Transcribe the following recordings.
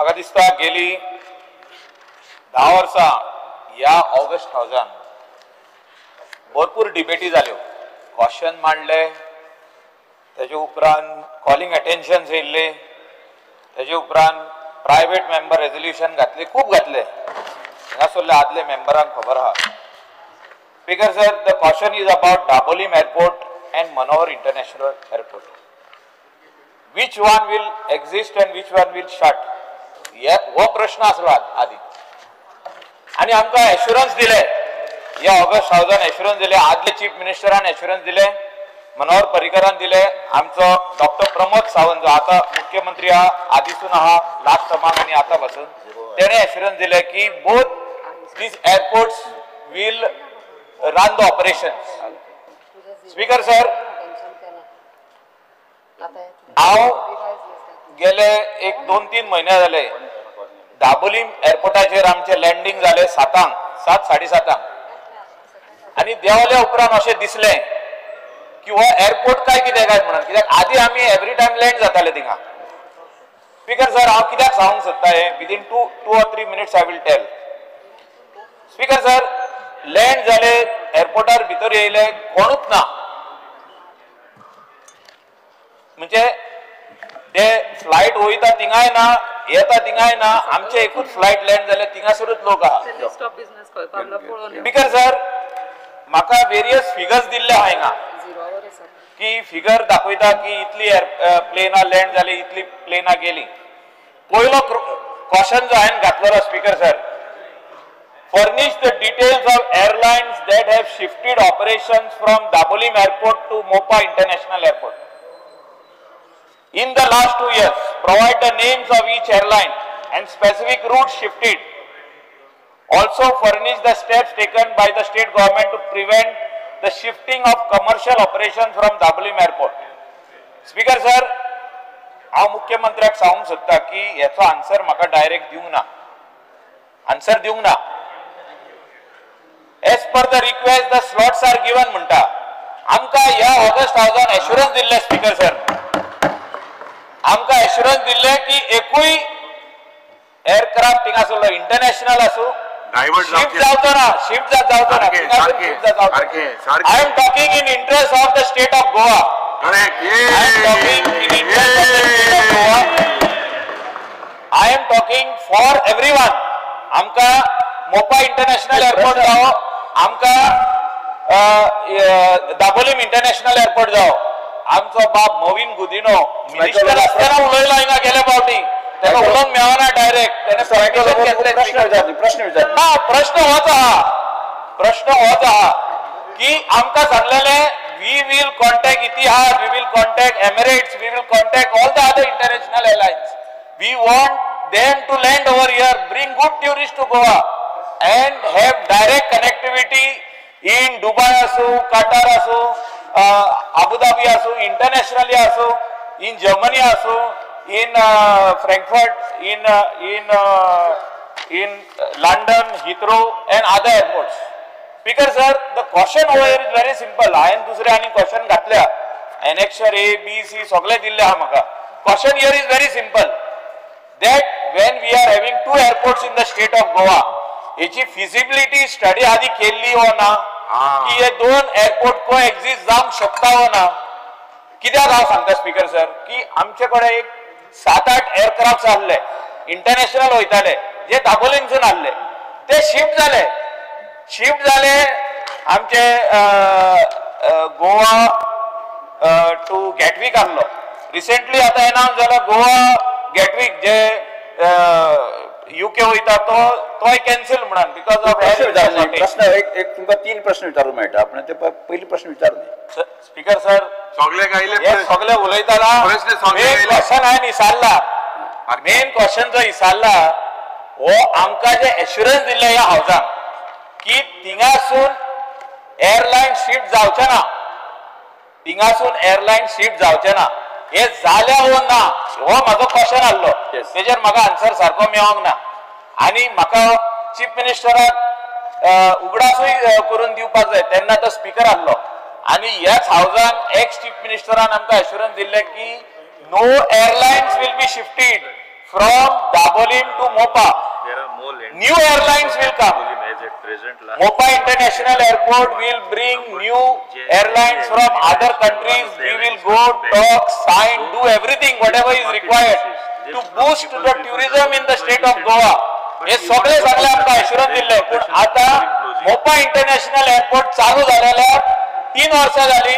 म्हाका दिसता गेली 10 वर्सां ह्या ऑगस्ट हावजान भरपूर डिबेटी जाल्यो, क्वेश्चन मांडले, तेजे उपरांत कॉलिंग अटेन्शन येयल्ले, तेजे उपरांत प्रायवेट मेंबर रेजोल्युशन घातले, खूब घातले. हांगासरले आदले मेंबरांक खबर आहा. Speaker sir, the question is about Dabolim airport and Manohar International Airport. Which one will exist and which one will shut? हो प्रश्न आसलो आदी. आनी आमकां एश्युरन्स दिले, ह्या ऑगस्ट हावजान एश्युरन्स दिले, आदले चीफ मिनिस्टरान एश्युरन्स दिले, मनोहर पर्रीकरान दिले, आमचो डॉक्टर प्रमोद सावंत जो आतां मुख्यमंत्री आहा, आदीसून आहा लास्ट टर्माक आनी आतां पासून, तेणें एश्युरन्स दिले की both these airports will run the operations. Speaker sir, हांव गेले एक 2-3 म्हयने जाले दाबोलीम एअरपोर्टाचेर आमचें लँडींग जालें 7, 7:30 आनी देंवल्या उपरांत अशें दिसलें की हो एअरपोर्ट काय कितें काय म्हणून, कित्याक आदी आमी एवरी टायम लँड जाताले थिंगा. स्पीकर सर, हांव कित्याक सांगूंक सोदता हें, within 2 or 3 minutes I will tell. Speaker sir, land जाले, एअरपोर्टार भितर येयले, कोणूच ना. म्हणजे ते फ्लायट वयता थिंगाय ना, येता थिंगाय ना, आमचे एकूच फ्लायट लँड जाले थिंगासरूच लोक आहा. स्पीकर सर, म्हाका वेरियस फिगर्स दिल्ले आहा हिंगा, की फिगर दाखयता की इतली प्लेनां लँड जाली, इतली प्लेनां गेली. पयलो क्वेश्चन जो हांवें घातलेलो speaker sir, furnish the details of airlines that have shifted operations from Dabolim Airport to Mopa International Airport. In the last 2 years, provide the names of each airline and specific routes shifted. Also furnish the steps taken by the state government to prevent the shifting of commercial operations from Dabolim Airport. Speaker sir, हांव मुख्यमंत्र्याक सांगूंक सोदता की हेचो answer म्हाका direct दिवंक ना, answer दिवंक ना. As per the request, the slots are given म्हणटा. आमकां ह्या ऑगस्ट हावजान एश्युरन्स दिल्ले स्पीकर सर, आमकां एश्युरन्स दिल्ले की एकूय एअरक्राफ्ट थिंगासरलो इंटरनॅशनल आसूं शिफ्ट जावचो ना, शिफ्ट जावचो ना. I am talking in interest of the state of Goa. I am talking in interest of the state of Goa. I am talking for everyone. आमकां मोपा इंटरनॅशनल एअरपोर्ट जावो, आमकां Dabolim international airport जावो. आमचो बाब मोविन गुदिनो मिनिस्टर आसतना उलयलो हिंगा गेले फावटी, तेका उलोवंक मेळना डायरेक्ट, तेणे प्रश्न विचारलो. ना, प्रश्न होच आहा, प्रश्न होच आहा की आमकां सांगलेलें we will contact Etihad, we will contact Emirates, we will contact all the other international airlines. We want them to land over here, bring good tourists to Goa and have direct connectivity in Dubai asu, Qatar asu, Abu Dhabi asu, internationally asu, in Germany asu, in Frankfurt, in London, Heathrow and other airports. Speaker sir, the question over here is very simple. हांवें दुसरे आनी question घातल्या, annexure A B C सगळे दिल्ले आहा म्हाका. Question here is very simple, that when we are having 2 airports in the state of Goa, हेची feasibility study आदी केल्ली वो ना, की हे 2 एअरपोर्ट को एक्झिस्ट जावंक शकता वो ना. कित्याक हांव सांगता स्पीकर सर की आमचे कडेन एक 7-8 एअरक्राफ्ट आहले इंटरनॅशनल वयताले, जे दाबोलीमसून आहले, ते शिफ्ट जाले, शिफ्ट जाले आमचे गोवा टू गॅटविक आहलो. रिसेंटली आतां एनाउन्स जाला गोवा गॅटविक जे युके वयता तो तोय कॅन्सल म्हणून because of प्रश्न. एक तुमकां 3 प्रश्न विचारूंक मेळटा, आपण ते पयली प्रश्न विचारून. स्पीकर सर, सगळे गायले, सगळे उलयताना मेन क्वेश्चन हांवें विचारला, मेन क्वेश्चन जो विचारला हो आमकां जे एश्युरन्स दिल्ले ह्या हावजान की थिंगासून एअरलायन शिफ्ट जावचें ना, थिंगासून एअरलायन शिफ्ट जावचें ना, हे जाल्या वो ना, हो म्हाजो क्वेश्चन आहलो, तेजेर म्हाका आन्सर सारको मेळोंक ना. आनी म्हाका चीफ मिनिस्टराक उगडासूय करून दिवपाक जाय, तेन्ना तो स्पीकर आहलो आनी ह्याच हावजान एक्स चीफ मिनिस्टरान आमकां एश्युरन्स दिल्लें की no airlines will be shifted from Dabolim to Mopa. There are more land. New airlines will come. As at present, Mopa International Airport will bring new airlines from other countries. We will go talk, sign, do everything whatever is required to boost the tourism in the state of Goa. हे सगळे सगळे आमकां assurance दिल्ले, पूण आतां Mopa international airport चालू जालेल्यार 3 वर्सां जाली.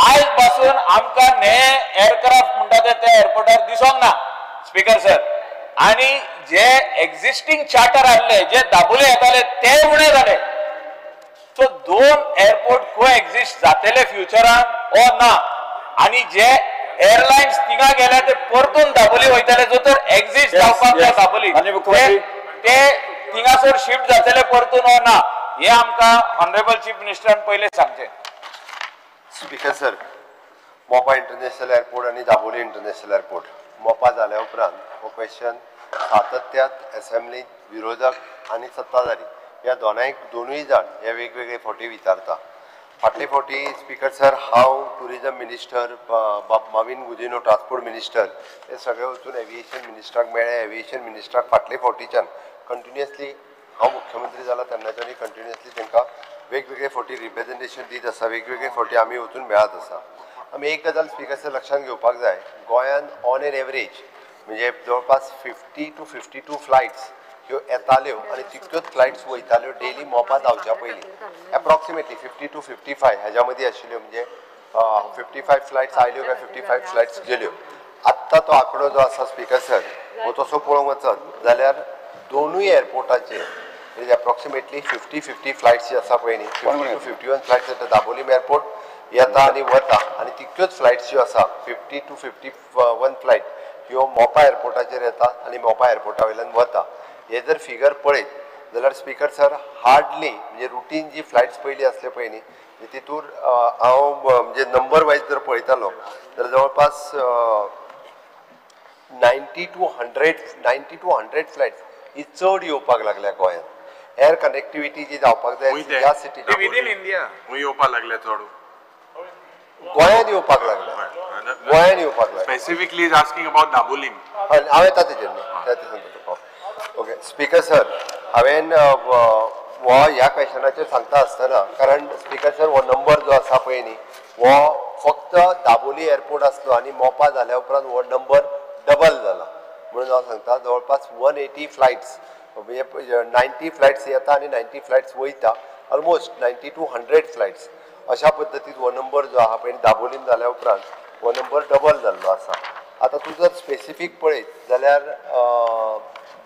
आयज पासून आमकां हे एअरक्राफ्ट म्हणटा ते त्या एअरपोर्टार दिसोंक ना स्पीकर सर. आणि जे एक्झिस्टिंग चार्टर आहले जे दाबोली येताले ते उणे जाले. सो 2 एअरपोर्ट को एक्झिस्ट जातले फ्युचरान ओ ना, आणि जे एअरलायन्स थिंगा गेल्या ते परतून दाबोली वयतले, जो तर एक्झिस्ट जावपाक जाय दाबोली ते थिंगासर शिफ्ट जातले परतून ओ ना, हे आमकां ऑनरेबल चीफ मिनिस्टरान पयले सांगचें. Speaker sir, Mopa international airport आनी दाबोली इंटरनॅशनल एअरपोर्ट मोपा जाल्या उपरांत हो क्वेश्चन सातत्यात असेंब्लीत विरोधक आनी सत्ताधारी ह्या दोनूय जाण हे वेगवेगळे फावटी विचारता. फाटले फावटी स्पीकर सर हांव टुरिजम मिनिस्टर, बाब माविन गुदिन्हो ट्रान्सपोर्ट मिनिस्टर हे सगळे वचून एविएशन मिनिस्टराक मेळ्ळे. एविएशन मिनिस्टराक फाटले फावटीच्यान कंटिन्युअसली हांव मुख्यमंत्री जाला तेन्नाच्यान कंटिन्युअसली तांकां वेगवेगळे फावटी रिप्रेजेंटेशन दीत आसा, वेगवेगळे फावटी आमी वचून मेळत आसा. आमी एक गजाल स्पीकर सर लक्षांत घेवपाक जाय, गोंयान ऑन एन एवरेज म्हणजे जवळपास 50 to 52 flights ह्यो येताल्यो आनी तितक्योच फ्लायट्स वयताल्यो डेली मोपा धांवच्या पयलीं. एप्रॉक्सिमेटली 50 to 55 ह्याच्या मदीं आशिल्ल्यो, म्हणजे 55 फ्लायट्स आयल्यो काय 55 फ्लायट्स गेल्यो. आत्तां तो आंकडो जो आसा स्पीकर सर हो तसो पळोवंक वचत जाल्यार दोनूय एअरपोर्टाचेर एप्रॉक्सिमेटली 50 फ्लायट्स जी आसा पळय न्ही, 50 to 51 flights येता दाबोलीम एअरपोर्ट येता आनी वता, आनी तितक्योच फ्लायट्स ज्यो आसा 50 to 51 flight ह्यो मोपा एअरपोर्टाचेर येता आनी मोपा एअरपोर्टा वयल्यान वता. हे जर फिगर पळयत जाल्यार स्पीकर सर हार्डली म्हणजे रुटीन जी फ्लायट्स पयलीं आसल्यो पळय न्ही तितूर हांव म्हणजे नंबर वायज जर पळयतालो जाल्यार जवळपास 90 to 100 flights ही चड येवपाक लागल्या गोंयांत. एअर कनेक्टिविटी जी जावपाक जाय ह्या सिटी विदीन इंडिया येवपाक लागल्या, चड गोंयांत येवपाक लागल्या, गोंयांत येवपाक लागल्या. Specifically is asking about Dabolim. हांव येता तेजेर न्ही, तें सांगता तुका. ओके स्पीकर सर, हांवें हो ह्या क्वेश्चनाचेर सांगता आसतना, कारण स्पीकर सर हो नंबर जो आसा पळय न्ही हो फक्त दाबोली एअरपोर्ट आसलो आनी मोपा जाल्या उपरांत हो नंबर डबल जाला म्हणून हांव सांगता. जवळपास 180 फ्लायट्स म्हणजे 90 फ्लायट्स येता आनी 90 फ्लायट्स वयता, ऑलमोस्ट 90 to 100 flights अशा पद्दतीन हो नंबर जो आहा पळय दाबोलीम जाल्या उपरांत हो नंबर डबल जाल्लो आसा. आतां तूं जर स्पेसिफीक पळयत जाल्यार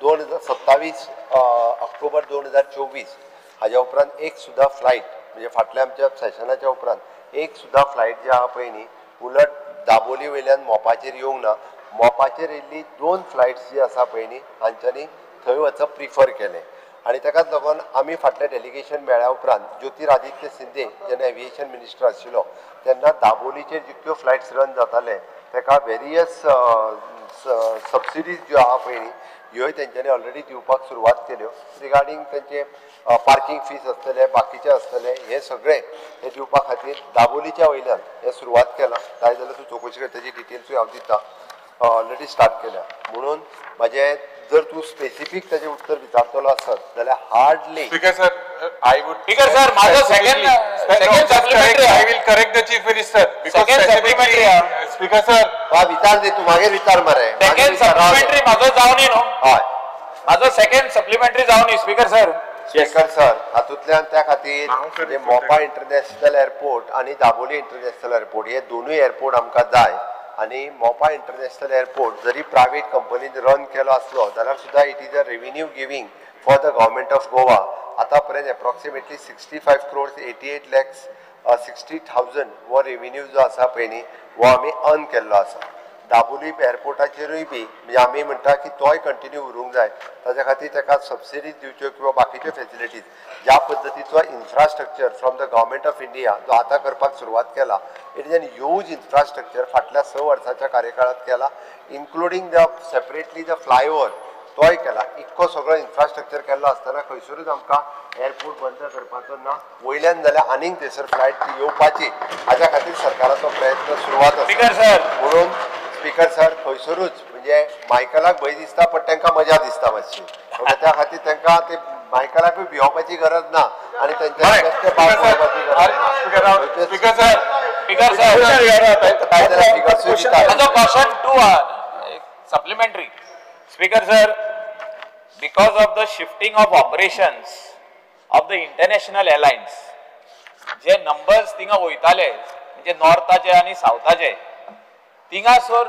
2027 ऑक्टोबर 2024 हाज्या उपरांत एक सुद्दां फ्लायट म्हणजे फाटल्या आमच्या सेशनाच्या उपरांत एक सुद्दां फ्लायट जी आहा पळय न्ही उलट दाबोली वयल्यान मोपाचेर येवंक ना. मोपाचेर येयल्ली 2 फ्लायट्स जी आसा पळय न्ही हांच्यांनी थंय वचप प्रिफर केलें आनी ताकाच लागून आमी फाटलें डेलिगेशन मेळ्ळ्या उपरांत ज्योतिरादित्य शिंदे जेन्ना एविएशन मिनिस्टर आशिल्लो तेन्ना दाबोलीचेर जितक्यो फ्लायट्स रन जाताले ताका वेरियस सबसिडीज ज्यो आहा पळय न्ही ह्योय तेंच्यांनी ऑलरेडी दिवपाक सुरवात केल्यो. रिगार्डींग तेंचे पार्कींग फीस आसतले, बाकीचे आसतले, हे सगळे हे दिवपा खातीर दाबोलीच्या वयल्यान हें सुरवात केलां. जाय जाल्यार तूं चवकशी कर, तेजी डिटेल्सूय हांव दिता. ऑलरेडी स्टार्ट केल्या म्हणून म्हाजें जर तूं स्पेसिफीक ताजें उत्तर विचारतलो आसत जाल्यार hardly. Speaker sir, I would speaker sir म्हाजो second supplementary. I will correct the chief minister because supplementary. Speaker sir वा विचार दी, तूं मागीर विचार मरे. सेकंड सप्लिमेंटरी म्हाजो जावनी न्हू, हय म्हाजो सेकंड सप्लिमेंटरी जावनी स्पीकर सर. स्पीकर सर हातूंतल्यान त्या खातीर म्हणजे मोपा इंटरनॅशनल एअरपोर्ट आनी दाबोली इंटरनॅशनल एअरपोर्ट हे दोनूय एअरपोर्ट आमकां जाय. आनी मोपा इंटरनॅशनल एअरपोर्ट जरी प्रायवेट कंपनीन रन केलो आसलो जाल्यार सुद्दां it is a revenue giving for the government of Goa. आतां पर्यंत एप्रॉक्सिमेटली 65 crores 88 lakhs 60,000 हो रेविन्यू जो आसा पळय न्ही हो आमी अर्न केल्लो आसा. दाबोली एअरपोर्टाचेरूय बी म्हणजे आमी म्हणटा की तोय कंटिन्यू उरूंक जाय, ताच्या खातीर ताका सबसिडीज दिवच्यो किंवा बाकीच्यो फेसिलिटीज ज्या पद्दतीचो infrastructure from the government of India जो आतां करपाक सुरवात केला, it is an huge infrastructure फाटल्या 6 वर्सांच्या कार्यकाळांत केला, including the separately the flyover तोय केला. इतको सगळो इन्फ्रास्ट्रक्चर केल्लो आसतना खंयसरूच आमकां एअरपोर्ट बंद करपाचो ना, वयल्यान जाल्यार आनीक थंयसर फ्लायट येवपाची हाज्या खातीर सरकाराचो प्रयत्न सुरवात आसा. स्पीकर सर म्हणून स्पीकर सर, खंयसरूच म्हणजे मायकलाक भंय दिसता पण तांकां मजा दिसता मातशी. त्या खातीर तांकां ते मायकलाकूय भिवपाची गरज ना आनी तेंच्या गरज. Speaker sir, speaker sir, question 2 supplementary. Speaker sir, because of the shifting of operations of the international airlines, J numbers थिंगा वयताले म्हणजे नॉर्थाचे आनी सावथाचे, थिंगासर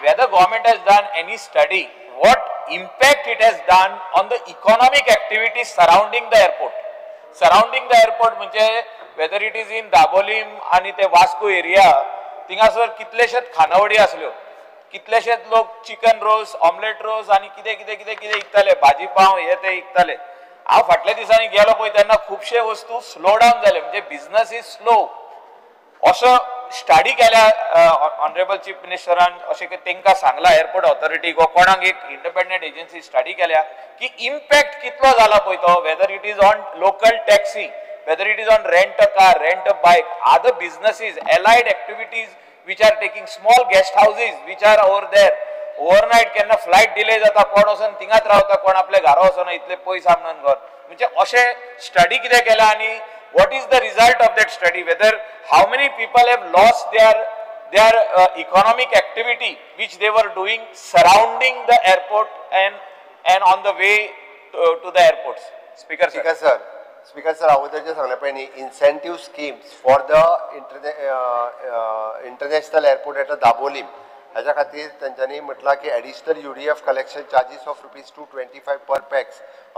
whether government has done any study what impact it has done on the economic activities surrounding the airport. Surrounding the airport म्हणजे whether it is in Dabolim आनी ते Vasco area, थिंगासर कितलेशेच खानावळी आसल्यो, कितलेशेच लोक चिकन रोस, ऑमलेट रोस आनी कितें कितें कितें कितें विकताले, भाजी पाव हे ते विकताले. हांव फाटल्या दिसांनी गेलो पळय तेन्ना खुबशे वस्तू स्लो डावन जाले, म्हणजे बिझनस is slow. असो स्टडी केल्या ऑनरेबल चीफ मिनिस्टरान, अशें तांकां सांगलां एअरपोर्ट ऑथॉरिटीक वा कोणाक एक इंडिपेंडंट एजन्सी स्टडी केल्या की इम्पॅक्ट कितलो जाला पळय तो, whether it is on local taxi, whether it is on rent a car, rent a bike, other businesses, allied activities which are taking small guest houses which are over there. Overnight केन्ना flight delay जाता, कोण वचून थिंगाच रावता, कोण आपल्या घरा वचना, इतले पयस आमनान घर. म्हणजे अशें स्टडी कितें केलां आनी what is the result of that study, whether how many people have lost their economic activity which they were doing surrounding the airport and on the way to the airports. Speaker sir. Speaker sir, speaker sir, अगोदर जे सांगलें पळय न्ही, incentive schemes for the international airport at Dabolim, हाज्या खातीर तेंच्यांनी म्हटलां की additional UDF collection charges of ₹225 per pax,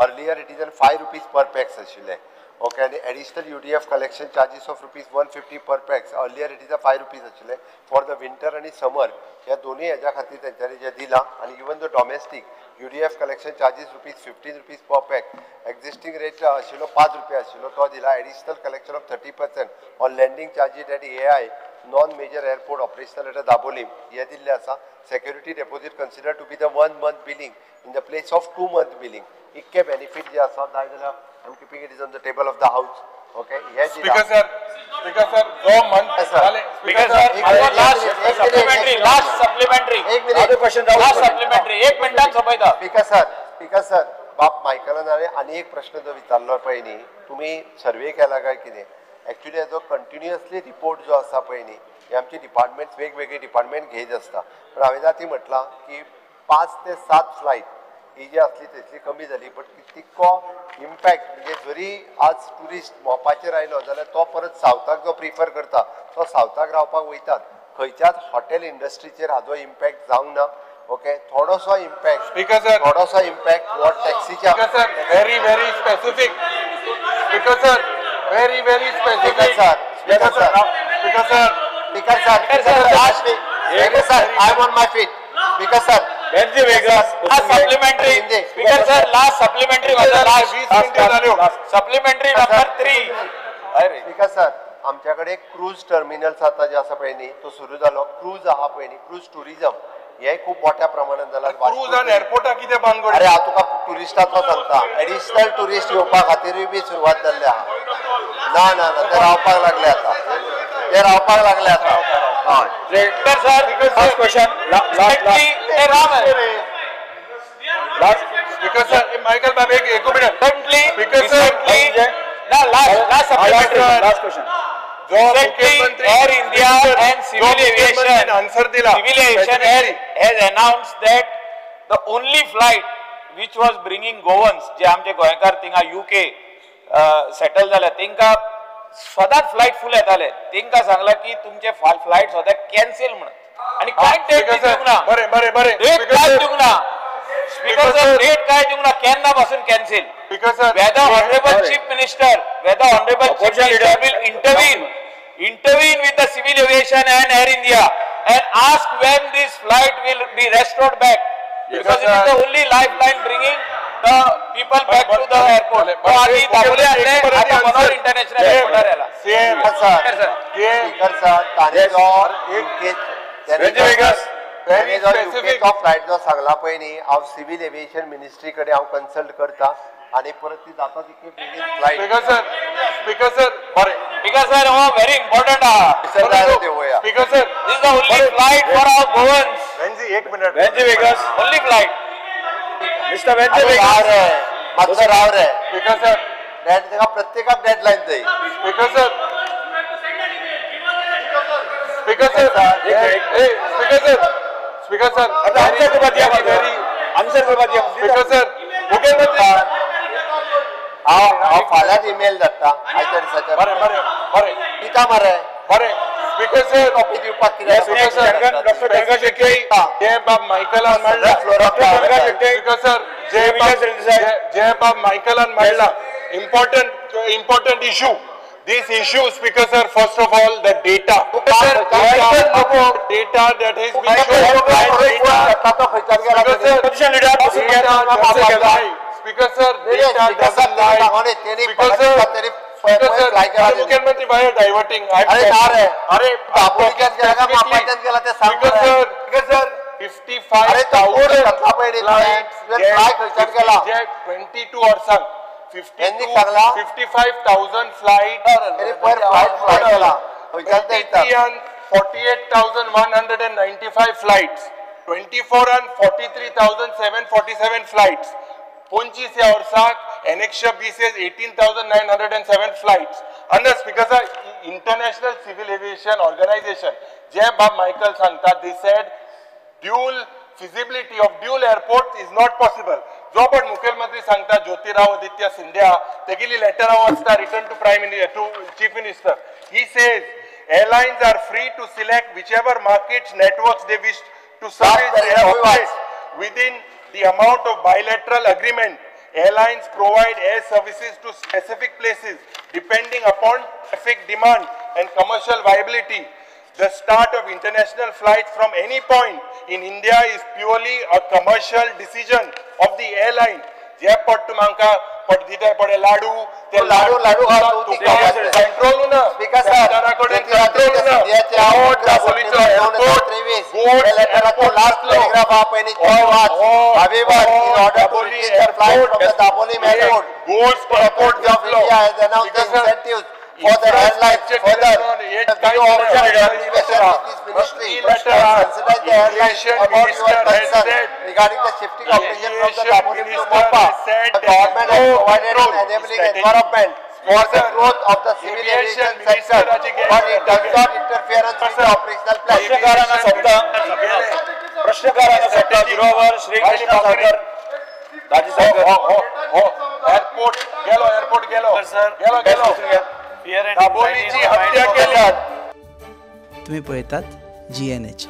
earlier it is an ₹5 per pax आशिल्लें. Okay, आनी additional UDF collection charges of ₹150 per pax, earlier it is a ₹5 आशिल्लें for the winter आनी summer. ह्या दोनूय हेज्या खातीर तेंच्यांनी जें दिलां. आनी even the domestic UDF collection charges ₹15 per pax, existing rate आशिल्लो ₹5 आशिल्लो तो दिला. Additional collection of 30% on landing charges at AI non major airport operational at Dabolim हे दिल्लें आसा. Security deposit consider to be the 1 month billing in the place of 2 month billing. इतके benefit जे आसा जाय जाल्यार I am keeping it is on the table of the house. Okay, हे speaker sir, speaker sir, जो month speaker sir, last supplementary, last supplementary, एक minute, last supplementary, एक मिनटान सोंपयता. स्पीकर सर, स्पीकर सर, बाब मायकलान हांवें आनी एक प्रश्न जो विचारलो पळय न्ही, तुमी सर्वे केला काय कितें? एक्चुअली हेजो कंटिन्युअसली रिपोर्ट जो आसा पळय न्ही, हे आमचे डिपार्टमेंट्स वेगवेगळे डिपार्टमेंट घेयत आसता. पण हांवें आतां म्हटलां की 5 ते 7 फ्लायट ही जी आसली तितली कमी जाली, बट तितको इम्पॅक्ट म्हणजे जरी आज ट्युरिस्ट मोपाचेर आयलो जाल्यार तो परत सावथाक जो प्रिफर करता तो सावथाक रावपाक वयतात. खंयच्याच हॉटेल इंडस्ट्रीचेर हाजो इम्पॅक्ट जावंक ना. ओके, थोडोसो इम्पॅक्ट, स्पीकर सर, थोडोसो इम्पॅक्ट हो टॅक्सीच्या. Speaker sir, very very specific. Speaker sir, very very specific. Speaker sir, speaker sir, speaker sir, speaker sir, speaker sir, I am on my feet. Speaker sir, supplementary. Speaker sir, last supplementary, last supplementary number 3. Speaker sir, आमच्या कडेन cruise terminals आतां जे आसा पळय न्ही तो सुरू जालो. Cruise आहा पळय न्ही, क्रूज ट्युरिजम हे खूब मोठ्या प्रमाणात जाला. क्रूज आनी एअरपोर्टाक कितें भानगड? अरे हांव तुका ट्युरिस्टाचो सांगता, एडिशनल ट्युरिस्ट येवपा खातीरूय बी सुरवात जाल्ली आहा. ना ना ना, ते रावपाक लागले आतां, ते रावपाक लागले आतां. हय speaker sir, first question, last last. Speaker sir, Michael बाब एक minute. Speaker sir, ना last last supplementary, last question. Recently, Air India and Civil Aviation answer dila. Civil Aviation has announced that the only flight which was bringing Goans, जे आमचे गोंयकार थिंगा UK settle जाले, तेंका सदांच flight फुल येताले, तेंका सांगला की तुमचे फ्लायट सद्याक कॅन्सील म्हणून. आनी कांय डेट दिवंक ना. बरें बरें बरें, डेट काय दिवंक ना. स्पीकर सर, डेट काय दिवंक ना, केन्ना पासून cancel. Speaker sir, whether honorable chief minister, whether honorable chief minister will intervene with the Civil Aviation and Air India and ask when this flight will be restored back, because it is the only lifeline bringing the people back to the airport. Dabolim आसले, आतां Manohar international एअरपोर्टार आयला. Speaker sir, speaker sir, ताणें जो युकेचो flight जो सांगला पळय न्ही, हांव सिव्हील एव्हिएशन मिनिस्ट्री कडेन हांव कन्सल्ट करता आनी परत ती जाता तितली बेगीन flight. Speaker sir, speaker sir, बरें. Speaker sir, हो व्हेरी इम्पॉर्टंट आहा. Speaker sir, this is the only flight for our Goans. Venzy एक minute, Venzy Viegas only flight. Mister Venzy Viegas मातसो राव रे. स्पीकर सर, प्रत्येकाक डेडलायन जाय. Speaker sir, speaker sir, speaker sir, speaker sir, answer करपा दिया, answer करपा दिया. Speaker sir, मुख्यमंत्री हांव फाल्यांच इमेल धाडटा आयच्या दिसाच्या. बरें बरें बरें दिता मरे. बरें. स्पीकर सर, कॉपी दिवपाक कितें? स्पीकर सर, जे बाब मायकलान म्हणला, स्पीकर सर, जे बाब मायकलान म्हणला, important important issue. This issue, Speaker sir, first of all, the data. Sir, data that has been shown by data. Speaker sir, Speaker sir, data doesn't lie. Speaker sir, Speaker sir, मुख्यमंत्री why are diverting? अरे ना रे. अरे Speaker sir, Speaker sir, 55,000 flights, 22 वर्सां 55,000 flights, 23 and 48,195 flights, 24 and 43,747 flights. 25 ह्या वर्साक Annexure B says 18,907 flights. Under Speaker sir, International Civil Aviation Organization, जे बाब Michael सांगता, they said dual feasibility of dual airport is not possible. जो पण मुख्यमंत्री सांगता Jyotirao Aditya Scindia तेगेली letter हांव वाचता, written to prime minister, to chief minister. He says airlines are free to select whichever markets networks they wish to service and operate within the amount of bilateral agreement. Airlines provide air services to specific places depending upon traffic demand and commercial viability. The start of international flights from any point in India is purely a commercial decision of the airline. जे पट्ट मांका पट दिता पडे लाडू ते लाडू लाडू control ना. Speaker sir, control ना. Airport last paragraph हा पयलीं Dabolim airport airport of India has announced the incentives for the airlines further. The new option with this ministry considers the airlines about your concern regarding the shifting operation from the Dabolim to Mopa. The government has provided an enabling environment for the growth of the civil aviation sector, but it does not interfere with the operational plan. प्रश्नकारांना सोपता, प्रश्नकारांना सोपता गृहवर Shri Krishna Savkar, Daji Savkar. Airport गेलो, airport गेलो, गेलो गेलो. दाबोलीची हत्या केली. तुम्ही पळयतात GNH.